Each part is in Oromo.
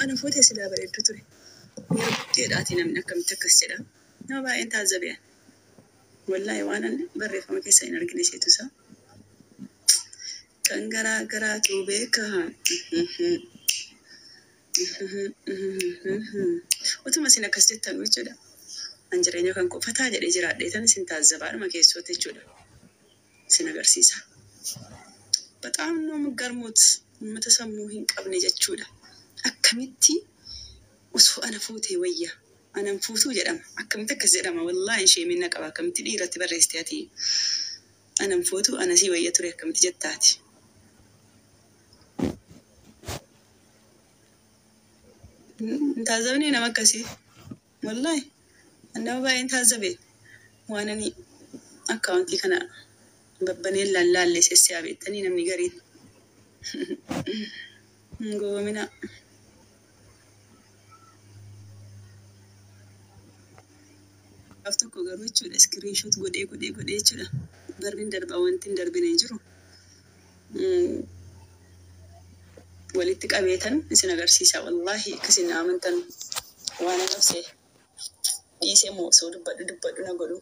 Ana fuutee silaa bareeddu ture. Yeroo namni akkamitti akkas jedha. Nama baay'een taazzabe'a. Wallaahi waan ani barreeffama keessa hin argine isheetu isaa. Kan garaa garaatu beeka. Utuma isin akkas jettan jechuudha. An jireenya kan qofataa jedhee jiraadhee tan isin taazzabaadhuma keessootti jechuudha. Isin agarsiisa. በጣም ነው የምትገርሙት. Uummata sammuu hin qabne jechuudha. Akkamitti osoo ana fuutee wayya anan fuutuu jedhama. Akkamitti akkas jedhama? Wallaahi ishee minna qaba. Akkamitti dhiiratti barreessite ati anan fuutuu ana sii wayya ture akkamitti jettaati? Hin taazabnee nama akkasii. Wallaahi nama baay'een taazzabe waan ani akkaawuntii kana babbaneen lallaalle sessiyaa beektanii namni gariin. Hin gowwoomina. Gaaf tokko garuu jechuudha screenshot godhee godhee godhee jechuudha. Barri hin darba wanti hin darbine hin jiru. Walitti qabeetan isin agarsiisa. Wallaahi akkasin na amantan waan an obse dhiisee moo osoo dubbadhu dubbadhu na godhu.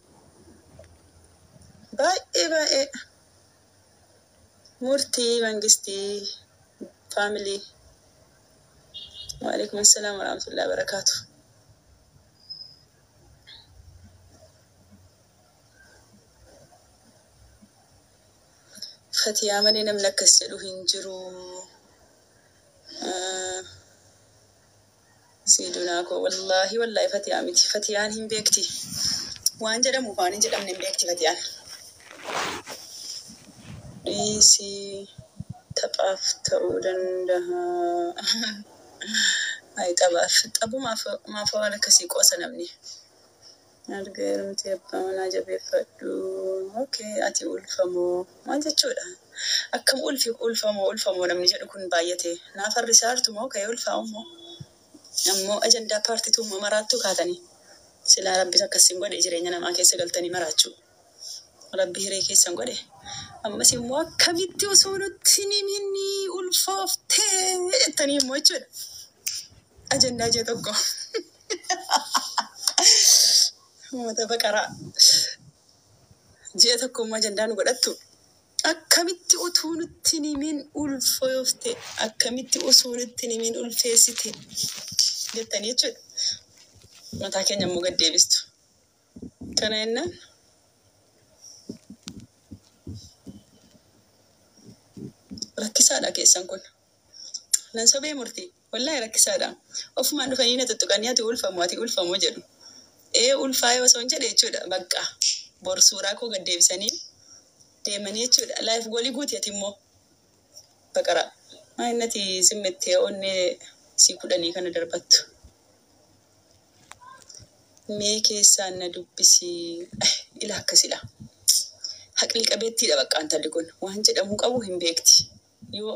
Baay'ee baay'ee murtii mangistii family. Waalaikum assalam warahmatullahi wabarakatuh. Fatiyaa malee namni akkas jedhu hin jiru. Siidunaa koo wallaahi wallaahi fatiyaa miti. Fatiyaan hin beekti. Waan jedhamu waan hin jedhamne hin beekti fatiyaan. Dhiisii taphaaf ta'uu danda'a. Ay taphaaf taphumaaf maaf waan akkasii qoosa namni. Erga heerumtee abbaa manaa jabeeffadhu. Okay, ati ulfamoo maal jechuudha? Akkam ulfi ulfamoo ulfamoo namni jedhu kun baay'ate. Naaf harrisaa hartu moo ka'ee ulfaa'u moo? Ammoo ajandaa paartituu immoo maraattuu kaatanii. Silaa rabbis akkasiin godhe jireenya namaa keessa galtanii maraachuu. Rabbi hiree keessan godhe. Ammas immoo akkamitti osoo nutti hin himinni ulfooftee jettanii immoo jechuudha. Ajandaa jee tokko. Uummata baqaraa. Ji'a tokko immoo ajandaa nu godhattu. Akkamitti utuu nutti hin himin ulfoofte akkamitti osoo nutti hin himin ulfeessite jettanii jechuudha. Mataa keenya immoo gad deebistu. Kana jennaan rakkisaadha keessan kun. Nan sobee murtii. Wallaahi rakkisaadha. Ofumaan dhufanii na tuttuqanii ati ulfamu ati ulfamu jedhu. Ee ulfaa'ee osoo hin jedhe jechuudha bakka. Bor suuraa koo gad deebisanii deemanii jechuudha. Life goalii guuti ati immoo baqara. Maa innati simmettee onnee sii kudhanii kana darbattu. Mee keessaan na dubbisii. Ila akkasidha. Haqli qabeettiidha bakka intalli kun. Waan jedhamuu qabu hin beekti. Yoo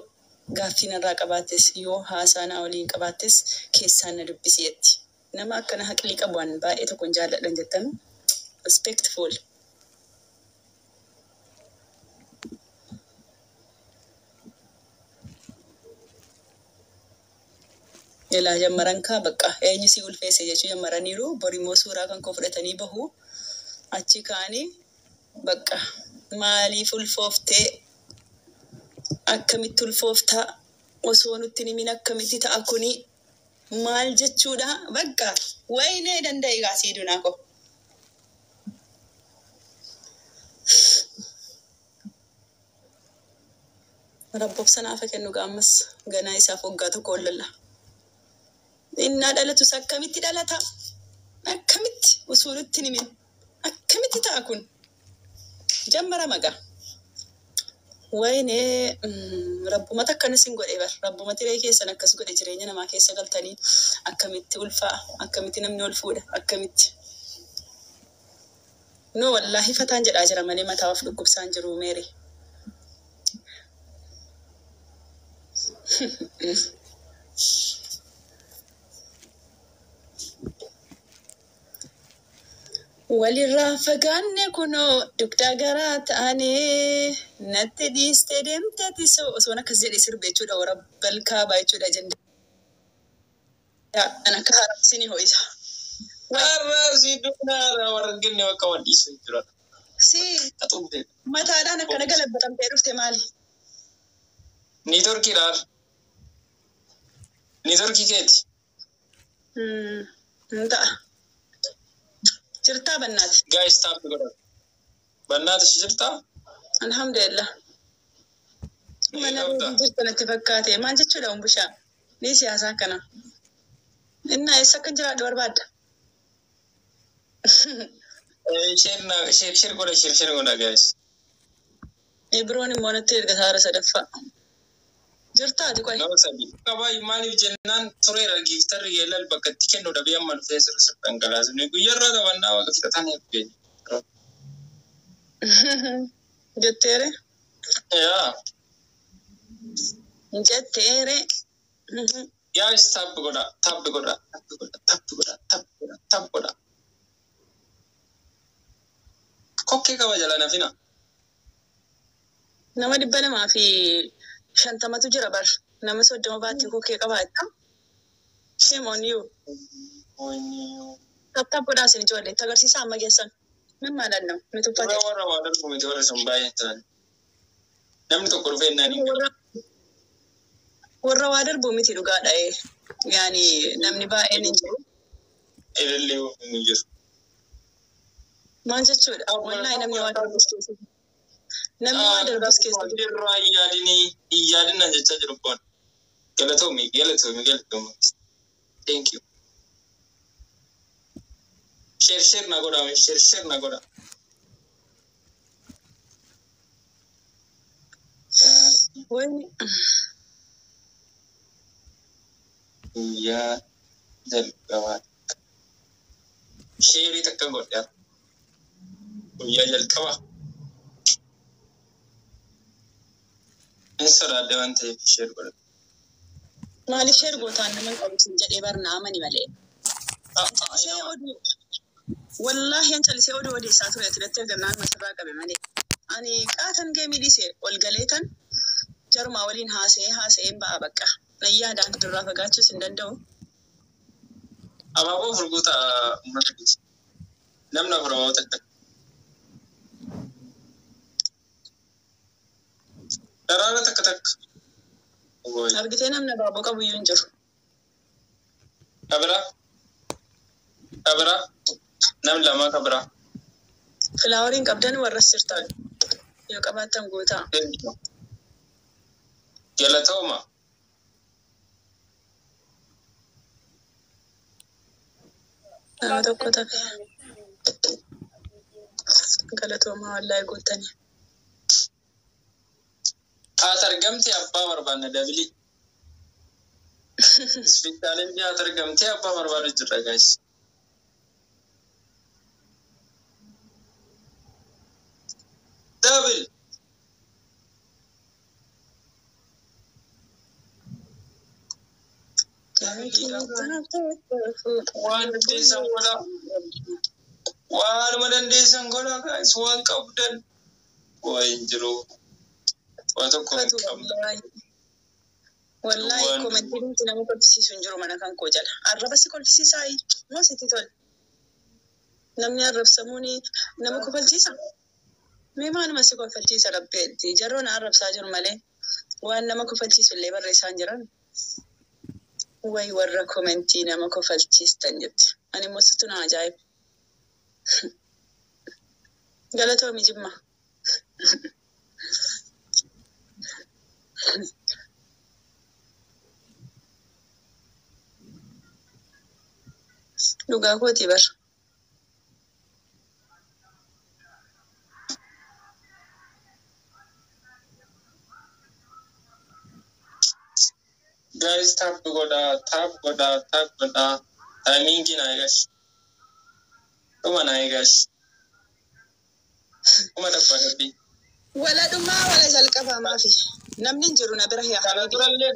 gaaffii narraa qabaattes yoo haasaa naa waliin qabaattes keessaan na dubbisi jetti. Nama akkana haqlii qabu waan baay'ee tokko hin jaalladhan jettan respectful. Ilaa jammaran kaa bakka eenyu si ulfeesse jechuu jammaraniiru borimmoo suuraa kan koo fudhatanii bahu achi ka'anii bakka maaliif ulfooftee akkamitti ulfooftaa osoo nutti hin himin akkamitti ta'a kuni maal jechuudha bakka wayinee danda'e gaa siidunaa koo. Rabboof sanaafa kennu gaammas ganaa isaaf waggaa tokko ollalla. Innaa dhalatus akkamitti dhalata? Akkamitti osoo nutti hin himin? Akkamitti ta'a kun? Jammara magaa. Wayinee rabbumata akkanas hin godhe bar rabbumati ree keessan akkas godhe jireenya namaa keessa galtanii akkamitti ulfaa'a akkamitti namni ol fuudha akkamitti. No wallaahi fataan jedhaa jira malee mataa of dhukkubsaan jiru meeri. Walirraa fagaanne kunoo dugda garaa taanee natti dhiistee deemte ati osoon akkas jedhee sirbe jechuudha warra balkaabaa jechuudha ajandaa. An akka haaraatti ni ho'isa. Har'a si dunaara warra kenne bakka waan dhiisu jira. Si mataadhaan akkana galabbatamtee dhufte maali? Niitoorkiidhaan. Niitoorkii keeti. Hin ta'a. Jirtaa bannaati. Gaayis taappi godha. Bannaati si jirtaa? Alhamdulillah. Mana jirta natti fakkaate. Maal jechuudha umbushaa? Ni siyaasaa kana. Innaa eessa akkan jiraadhu barbaadda? Share share godha, share share godha guys. Biroon immoo natti erga saara sadaffaa. Jirtaa ati qoy. Nama sadi. Qabaa maaliif jennaan tureera gifterri yeelal bakka itti kennu dhabee amma dhufee sirri sirri dhangalaasne guyyaarraa taphannaa waaqa fixataan eebbeen. Jetteere? Yaa. Jetteere. Guys, tap godha, tap godha, tap godha, tap godha, tap godha, tap godha. Kokkee qaba jala nafina. Nama 250tu jira bar. Nama 30 baatti kokkee qabaatta. Shame on you. Tap tap godhaa isin ijoollee. Agarsiisa amma geessan. Min maalan nu tuffate. Warra waa darbu miti warra sun baay'een ta'an. Namni tokko dhufee innaan hin Warra waa darbu miti dhugaadha. Yaani namni baay'een hin jiru. Ilillee hin jiru. Maal jechuudha? Wallaahi namni waa darbus keessa. Namni waa darbus keessa. Irraa hin yaadinii hin yaadinaan jechaa jiru boon. Galatoomi, galatoomi, galatoomi. Thank you. Share share na godhaa, share share na godhaa. Wayni. Guyyaa jalqabaa share takka godhaa. Guyyaa jalqabaa. Hin sodaadde waan ta'eef share godha. Maaliif share gootaan nama hin qabu sin jedhee barnaa amani malee. Callisee oduu wallaahi an callisee oduu odeessaa ture ati natti ergannaan masirraa qabe malee. Ani qaatan geemii dhiise ol galee tan jarumaa waliin haasa'ee haasa'een ba'a bakka. Nayyaadhaan durraa fagaachuus hin danda'u. Abaaboo furguuta uummata keessa. Namni afur abaaboo takka. Daraara takka takka. Argitee namni abaaboo qabu iyyuu hin jiru. Kabira. Kabira. Namni lama kabira. Floweriin qabdan warra sirtaan yoo qabaattan guutaa. Galatooma. Nama tokko tafe. Galatoomaa wallaahi guuttanii. Haati argamte abbaa barbaanna double. Isbitaaleen haati argamte abbaa barbaadu jirra guys. Double. Waan dandeessan godhaa. Waanuma dandeessan godhaa guys, waan qabdan. Waa hin jiru. Waa tokko hin qabnu. Wallaahi commentiin nama kolfisiisu hin jiru mana kan koo jala. Arraba si kolfisiisaa moo sitti tola? Namni arrabsamuun nama kofalchiisa? Mee maaluma si kofalchiisa rabbeetti? Jarroon arrabsaa jiru malee waan nama kofalchiisu illee barreessaa hin jiran. Wayi warra commentii nama kofalchiistan jetti. Ani immoo situ na ajaa'iba. Galatoomi Jimma. Dhugaa kootii bar. Guys, tap godhaa, tap godhaa, tap godhaa. Timingii naa eegas. Dhuma naa eegas. Dhuma takka dubbii. Wala dhumaa wala jalqabaa maafi. Namni hin jiru na bira yaa. Kana durallee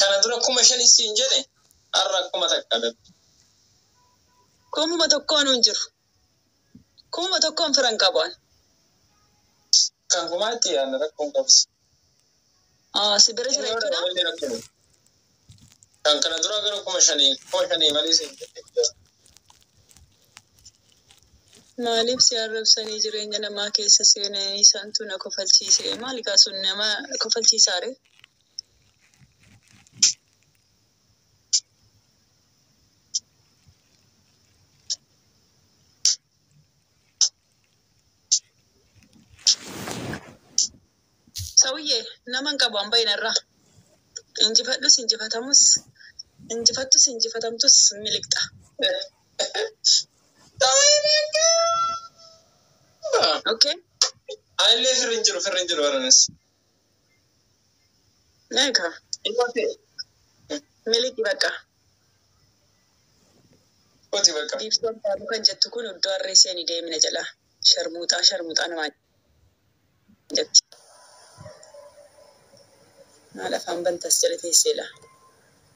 kana dura 5000 siin jedhe har'a 1000 dhabde. 1000n hin jiru. 1000n firan qabu an. Kan kumaatti yaadna rakkoon qabs. Si bira jira jechuudha. Kan kana dura gara 5,000 malee siin jette. Maaliif si arrabsanii jireenya namaa keessa seenanii isaantu na kofalchiise? Maali kaasuun nama kofalchiisaare? Saawuyyee nama hin qabu hamba irraa. Injifadhus injifatamus injifattus injifatamtus miliqxa. Okay? Anillee firri hin jiru baranis. Egaa miliqi bakka. Koti bakka. Biiftuun taabuu kan jettu kun iddoo harree seenii deemina jala. Sharmuuxaa sharmuuxaa namaa jetti. Maal afaan bantas jala teesseedha.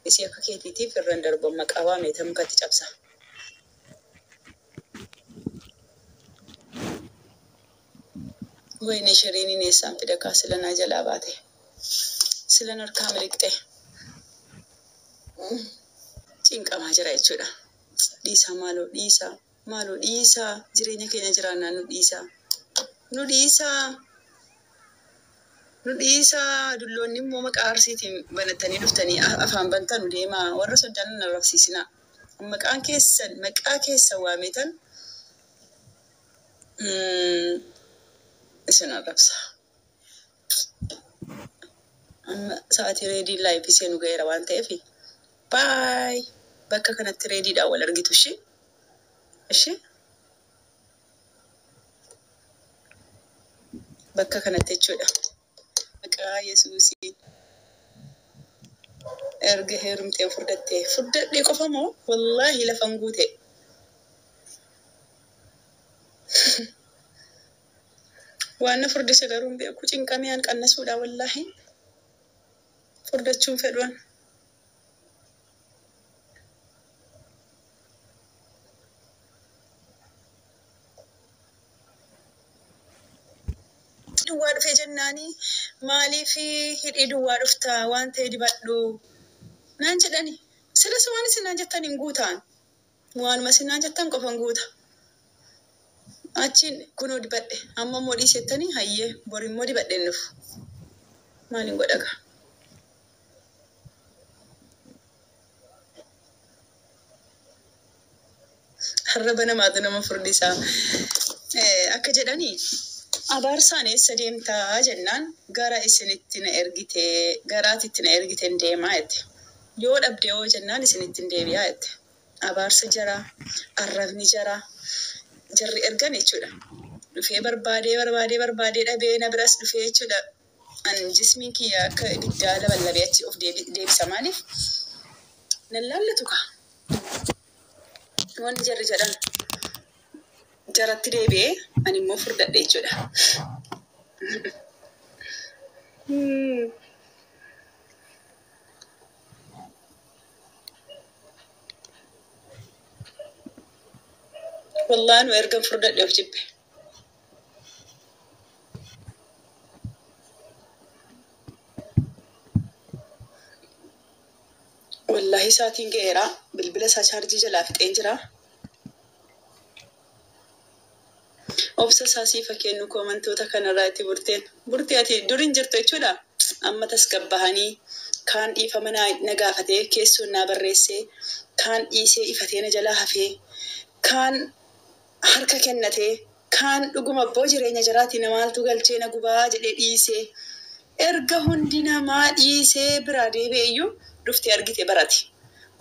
Isii akka keetiitiif irra hin darbu maqaa waamee mukatti cabsa. Wayne shiriiniin eessaan fida kaa silanaa jalaa baate. Silan harkaa miliqxe. Cinqamaa jira jechuudha. Dhiisaa maaloo, dhiisaa maaloo, dhiisaa, jireenya keenya jiraannaa nu dhiisaa. Nu dhiisaa. Nu dhiisaa. Dulloonni immoo maqaa arsiitiin banattanii dhuftanii afaan bantan deemaa warra soddaan na arrabsiisinaa. Maqaan keessan maqaa keessan waameetan isin arrabsa. Amma sa'aatii reediin live seenu ga'eera waan ta'eef baay bakka kanatti reediidhaan wal argitu ishee. Ishee bakka kanatti jechuudha. Maqaa Yesuusiin erga heerumtee furdattee furdadhee qofa moo wallaahi lafan guute. Waan na furdise garuu hin beeku, cinqamee an qannasuudha wallaahi. Furdachuun fedhuan. Duwwaa dhufee jennaanii maaliif hidhii duwwaa dhuftaa waan ta'e dibadhu naan jedhani. Silas waan isin naan jettan hin guutaan. Waanuma isin naan jettan qofa hin guuta. Achiin kunoo dibadhe, amma immoo dhiisettanii, hayyee bor immoo dibadhe hin dhufu. Maaliin godha gaa? Arraba namaatu nama furdisaa. Akka jedhanii abaarsaan eessa deemtaa jennaan gara isinitti na ergite garaatitti na ergite hin deemaa jette. Yoo dhabde hoo jennaan isinitti hin deebi'aa jette. Abaarsa jaraa, arrabni jaraa, jarri ergan jechuudha. Dhufee barbaadee barbaadee barbaadee dhabee na biras dhufee jechuudha. An jismiin kiyya akka ibiddaa labalabee achi of deebisa, maaliif? Nan laallatu kaa. Wanni jarri jedhan jaratti deebi'ee ani immoo furdadhe jechuudha. Wallaahi nu erga furdadhe of jibbe. Wallaahi saatiin ga'eera. Bilbila isaa chaarjii jalaa fixeen jira. Obsa isaa siifa kennu koomantoota kanarraa itti burteen. Burtee ati dur hin jirtu jechuudha. Amma tasgabbahanii kaan dhiifama na gaafatee keessoon naa barreessee, kaan dhiisee ifatee na jalaa hafee, kaan harka kennatee, kaan dhuguma abboo jireenya jaraatii namaaltu galchee na gubaa jedhee dhiisee, erga hundi namaa dhiisee biraa deebi'e iyyuu dhuftee argite barate.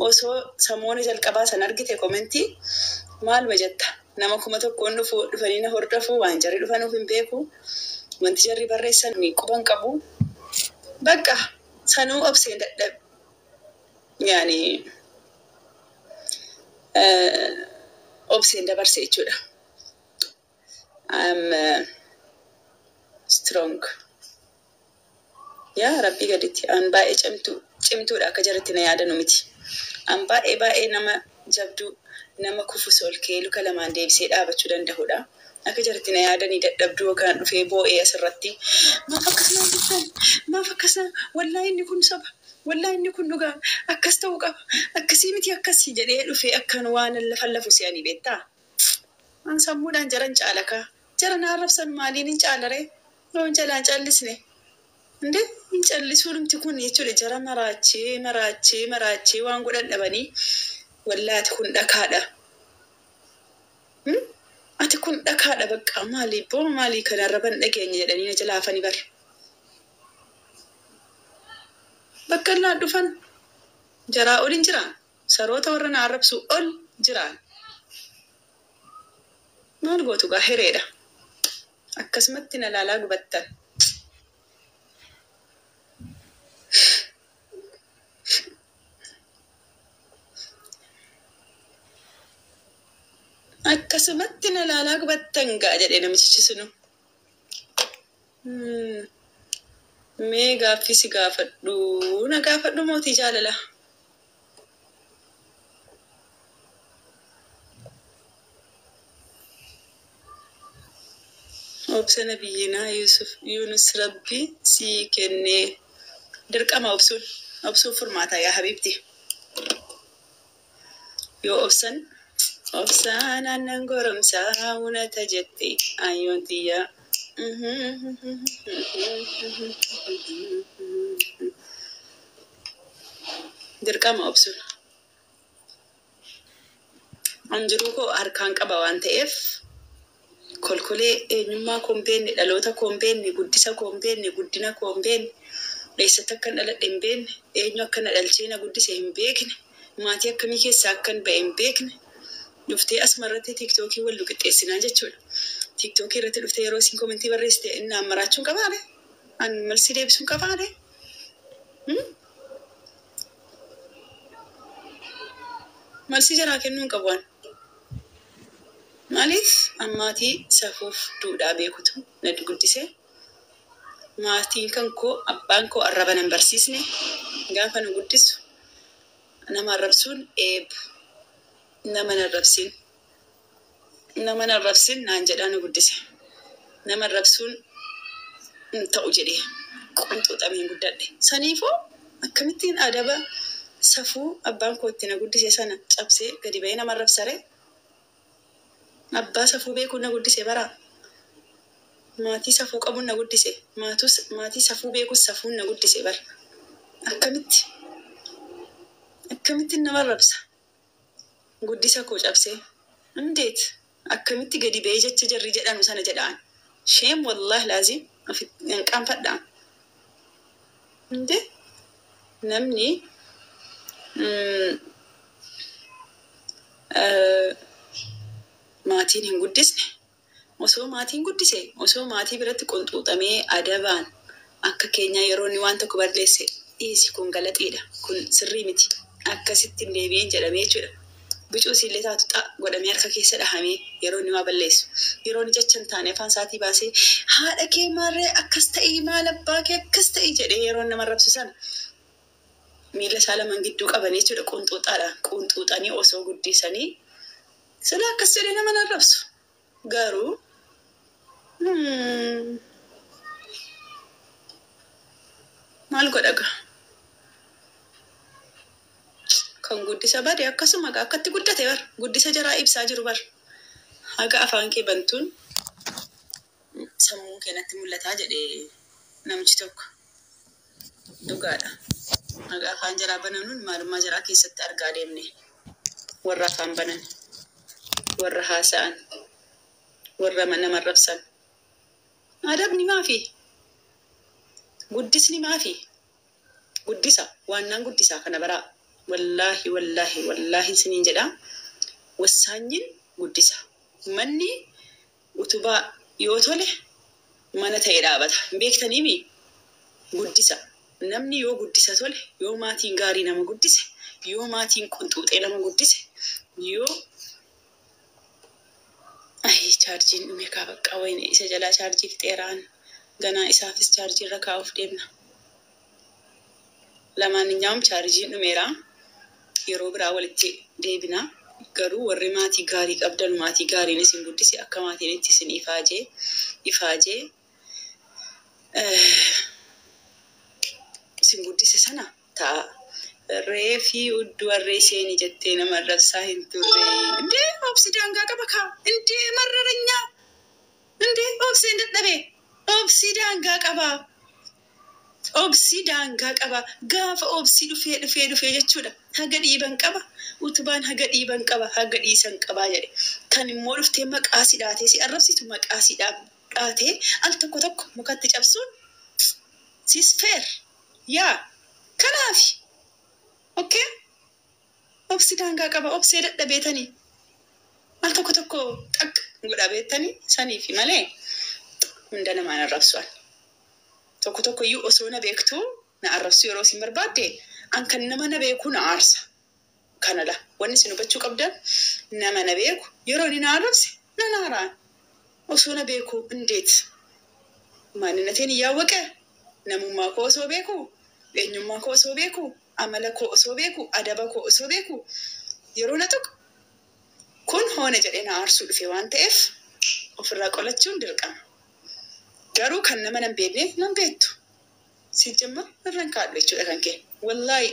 Osoo samoona jalqabaa san argite komentii maaluma jetta? Nama 1000n dhufu dhufanii na hordofu, waan jarri dhufanuuf hin beeku. Wanti jarri barreessan quban qabu. Bakka sanuu obseen dadhabe. Yaani obseen dabarse jechuudha. I'm strong. Yaa rabbii gaditti an baay'ee cimtuu cimtuudha, akka jaratti na yaadanu miti. An baay'ee baay'ee nama jabduu, nama kufus ol ka'ee luka lamaan deebisee dhaabachuu danda'udha. Akka jaratti na yaadanii dadhabduu yookaan dhufee boo'ee asirratti maaf akkas naan jettan, maaf akkas, wallaahi inni kun soba. Wallaahi inni kun dhugaa akkas ta'uu qaba. Akkasii miti akkasii jedhee dhufee akkan waan lafa lafu se'anii beektaa? An sammuudhaan jaran caalakaa. Jara na arrabsan maaliin hin caalaree? Yoo jalaan callisne. Inde hin callisuudhumti kun jechuudha jara maraachee maraachee maraachee waan godhan dhabanii wallaahi ati kun dhakaadha. Ati kun dhakaadha bakka maalii boo maalii kana arraban dhageenya jedhanii na jalaa hafanii bara. Bakka illaa dhufan jaraa ol hin jiraan. Saroota warra na arrabsu ol jiraan. Maal gootu gaa hireedha. Akkasumatti na laalaa gubattan. Akkasumatti na laalaa gubattan gaa jedhee namichichi sunu. Mee gaaffii si gaafadhu na gaafadhu mootii jaalala. Obsa nabiyyinaa Yusuf Yunus Rabbi sii kennee dirqama obsuun obsuun furmaata yaa habiibti. Yoo obsan obsaan aannan goromsaa hunata jette ayyoon xiyyaa. Dirqama obsuun. An jiruu koo harkaan qaba waan ta'eef kolkolee eenyummaa koo hin beekne, dhaloota koo hin beekne, guddisa koo hin beekne, guddina koo hin beekne, eessatti akkan dhaladhe hin beekne, eenyu akka na dhalchee na guddise hin beekne, maatii akkamii keessaa akkan ba'e hin beekne, dhuftee asuma irratti tiiktookii wal qixxeessinaa jechuudha. Tiiktookii irratti dhuftee yeroo isin komentii barreessite inni ammaraachuun qabaare? An malsii deebisuun qabaare? Malsii jaraa kennuu hin qabu an. Maaliif an maatii safuuf duudhaa beekutu na guddise. Maatiin kan koo abbaan koo arraba nan barsiisne gaafa nu guddisu nama arrabsuun eebba. Nama hin arrabsin. Nama hin arrabsin naan jedhaa nu guddise. Nama arrabsuun hin ta'u jedhee qunxuuxameen guddadhe. Saniifuu akkamittiin adaba safuu abbaan koo itti na guddise sana cabsee gadi ba'ee nama arrabsaree? Abbaa safuu beekuun na guddise baraa. Maatii safuu qabuun na guddise. Maatii safuu beekus safuun na guddise bara. Akkamitti? Akkamittiin nama arrabsa? Guddisa koo cabsee. Indeet? Akkamitti gadi ba'ee jecha jarri jedhanu sana jedhaan? Sheem wallaahi laazim hin qaanfadhaan. Inde namni maatiin hin guddisne osoo maatiin guddise osoo maatii biratti qunxuuxamee adabaan akka keenyaa yeroo inni waan tokko balleesse dhiisi kun galaxiidha kun sirrii miti akkasitti hin deebi'in jedhamee jechuudha. Bicuu isiillee taatu xa godhamee harka keessa dhahamee yeroo inni waa balleessu yeroo inni jecha hin taane afaan isaatii baasee haadha kee maarree akkas ta'ii maal abbaa kee akkas ta'ii jedhee yeroo nama arrabsu sana miila isaa lamaan gidduu qabanii jechuudha qunxuuxaadhaan qunxuuxanii osoo guddisanii sila akkas jedhee nama hin arrabsu. Garuu maal godha gaa? Kan guddisa bade akkasuma gaa akkatti guddate bar guddisa jaraa ibsaa jiru bar haga afaan kee bantuun sammuun kee natti mul'ataa jedhe namichi tokko dhugaadha. Haga afaan jaraa bananuun maalummaa jaraa keessatti argaa deemne warra afaan banan warra haasa'an warra nama arrabsan. Adabni maafi? Guddisni maafi? Guddisa waannaan guddisaa kana baraa. Wallaahi wallaahi wallaahi isiniin jedha. Wassaanyiin guddisa. Manni utubaa yoo tole mana ta'e dhaabata. Hin beektaniimi? Guddisa. Namni yoo guddisa tole, yoo maatiin gaarii nama guddise, yoo maatiin qunxuuxee nama guddise, yoo Ay chaarjiin dhume kaa bakka wayne isa jalaa chaarjii fixeeraan ganaa isaafis chaarjii irra kaa'uuf deemna. Lamaanyaa'um chaarjiin dhumeera. Yeroo biraa walitti deebina. Garuu warri maatii gaarii qabdan maatii gaariin isin guddise akka maatiin itti isin ifaajee ifaajee isin guddise sana Ta'a. Reefii udduu harree seeni jettee nama arrabsaa hin turre. Indee obsi daangaa qaba kaa. Indee marraranyaa. Indee obseen dadhabe. Obsi daangaa qaba. Obsi daangaa qaba. Gaafa obsi dhufee dhufee dhufee jechuudha. Haga dhiiban qaba. Utubaan haga dhiiban qaba. Haga dhiisan qabaa jedhe. Kan immoo dhuftee maqaa si dhaatee si arrabsitu maqaa si dhaatee al tokko tokko mukatti cabsuun sis feer. Yaa kanaafi. Okay? Obsi daangaa qaba. Obsee dadhabeetanii. Al tokko tokko xaq godha beektanii saniifi malee hunda namaan arrabsuan. Tokko tokko iyyuu osoo na beektuu na arrabsuu yeroo isin barbaadde an kan nama na beeku na aarsa. Kanadha. Wanni isin hubachuu qabdan nama na beeku yeroo inni na arrabse nan aaraan. Osoo na beeku indeet. Maaninnateen hin namummaa koo osoo beeku, eenyummaa koo osoo beeku, amala koo osoo beeku, adaba koo osoo beeku yeroo na tuqu kun hoona jedhee na aarsuu dhufe waan ta'eef ofirraa qolachuun dirqama. Garuu kan nama nan beekne nan beektu. Si jemma irra hin kaadhu jechuudha kan kee. Wallaahi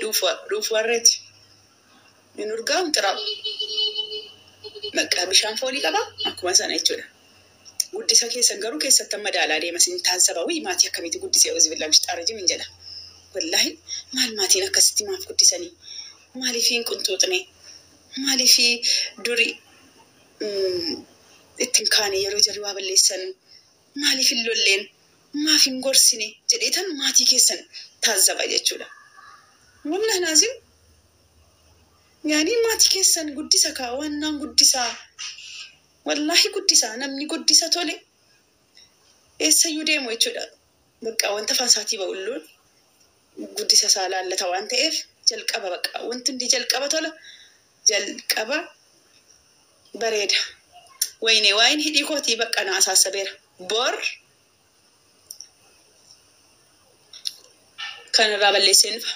dhuufu harreeti. Min urgaa'u xiraa'u. Maqaa bishaan foolii qaba akkuma sana jechuudha. Guddisa keessan garuu keessatti amma daalaa deema sin taazzaba wii maatii akkamitti guddisee auzubillahi mishxaara jimin jedha. Wallaahi maal maatiin akkasitti maaf guddisanii? Maaliif hin qunxuuxne? Maaliif duri ittiin kaane yeroo jarri waa balleessan? Maaliif hin lolleen? Maaf hin gorsine? Jedheetan maatii keessan taazzaba jechuudha. Wallahi naazim yaani maatii keessan guddisa kaa wannaan guddisaa. Wallaahi guddisaa namni guddisa tole eessayyuu deemu jechuudha. Bakka wanta afaan isaatii ba'ulluun guddisa isaa laallata waan ta'eef jalqaba bakka wanti hundi jalqaba tola jalqaba bareeda. Wayne waa'een hidhii kootii bakka na asaasabeera. Bor kanarraa balleesseen dhufa.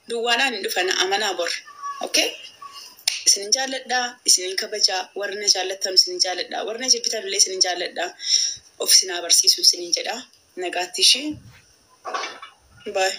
Duwwaadhaan hin dhufa na amanaa bor. Okay? Isinin jaalladhaa, isinin kabajaa, warri na jaallattan isinin jaalladhaa, warri na jibbitan illee isinin jaalladhaa. Of isin haa barsiisu isinin jedhaa. Nagaatti ishee. Bye.